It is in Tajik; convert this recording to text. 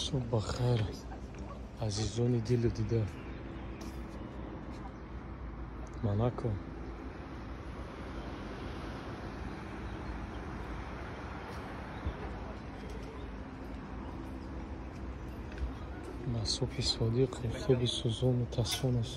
Субҳ бахайр, азизони дилу дида. Монако. Ба субҳи содиқ, офтоби сӯзону тасон аст.